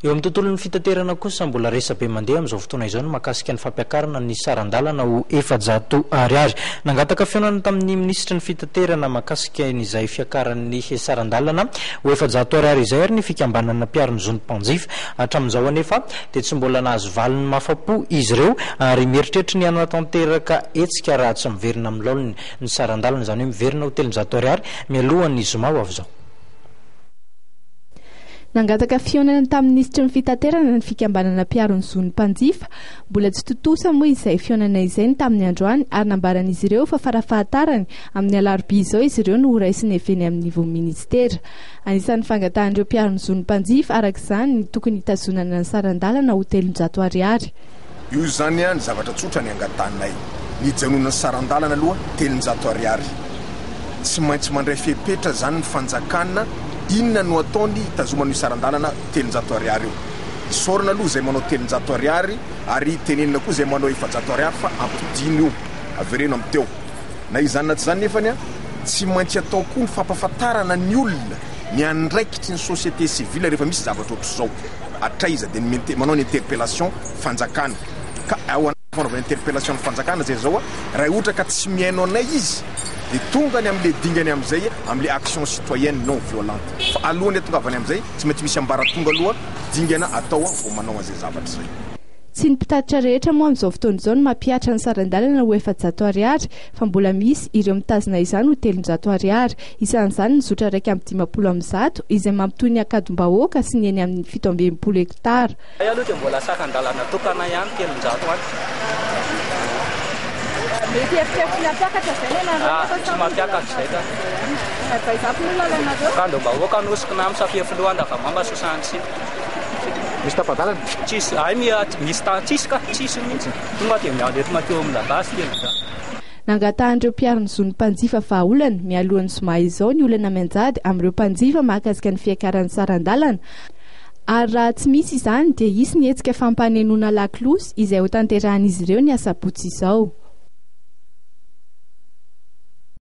Eo amin'ny tontolon'ny fitaterana kosa, mbola resabe mandeha amin'izao fotoana izao ny mahakasika ny fampiakarana ny saran-dalana ho 400 ariary. Nangataka fihaonana tamin'ny minisitry ny fitaterana mahakasika izay fiakaran'ny saran-dalana ho 400 ariary izay ary ny fikambanana mpiaro ny zon'ny mpanjifa. Hatramin'izao anefa dia tsy mbola nahazo valiny mahafa-po izy ireo ary mieritreritra ny hanatanteraka hetsika raha tsy miverina amin'ny laoniny ny saran-dalana, izany hoe miverina ho 300 ariary mialohan'ny zoma ho avy izao. Nangataka fihaonana tamin'ny minisitry ny Fitaterana ny fikambanana mpiaro ny zon'ny mpanjifa. Mbola tsy tontosa moa izay fihaonana izay ny tamin'ny androany ary nambaran'izy ireo fa farafahatarany amin'ny alarobia izao izy ireo no horaisina avy eny amin'ny ivon'ny minisitera. Anisan'ny fangatahan'ireo mpiaro ny zon'ny mpanjifa araka izany ny tokony hitazonana ny saran-dalana ho 300 ariary. Io izany ny zavatra tsotra ny angatahanay. Ny hijanonan'ny saran-dalana aloha 300 ariary. Tsy maintsy mandray fepetra izany ny fanjakana, inona no ataony hitazomana io saran-dalana 300 ariary io. Isaorana aloha izay manao 300 ariary ary tenenina koa izay manao 400 ariary fa ampidino io, avereno amin'ny teo. Na izany na tsy izany nefany tsy maintsy atao koa ny fampahafantarana ny olona ny andraikitry ny société civile rehefa misy zavatra ohatr'izao. Hatraiza dia ny manao ny interpellation fanjakana ka ao anaty fanaovana interpellation ny fanjakana zay zao raha ohatra ka tsy mihaino anay izy dia tonga ny amle dingany amzay amle action citoyenne non violente fa alohan'ny atongavany amzay tsy maintsy misy ambaratonga aloha dingana atao vao manao anzay zavatra zay. Tsy ny mpitatitra rehetra moa amin'izao fotoana izao no mampihatra ny saran-dalana ho 400 ariary fa mbola misy ireo mitazona izany ho 300 ariary. Isan'izany ny zotra 151 izay mampitohy ny Ankadimbahoaka sy ny eny amin'ny 67 hektara. Zay aloha dia mbola sakan-dalana tokana ihany 300 any. Mety eritreritra ny hampiakatra zay ny anareo nefa Tsy mampiakatra zay ka. Aiza moa lalanareo? Ankadimbahoaka Anosy Kinamy Safiafiloha Andavamamba 66. Misy tapa-dalana? Tsisy, hay misy tsisy ka, tsisy mihitsy. Tonga dia miala eto mankeo amin'ny la base 300. Nangatahan'ireo mpiaro ny zon'ny mpanjifa vahaolana mialohan'ny zoma izao ny olana mianjady amin'ireo mpanjifa mahakasika ny fiakaran'ny saran-dalana Ary raha tsy misy izany dia hisy ny hetsika fampanenoana lakolosy izay hotanterahan'izy ireo ny asabotsy izao.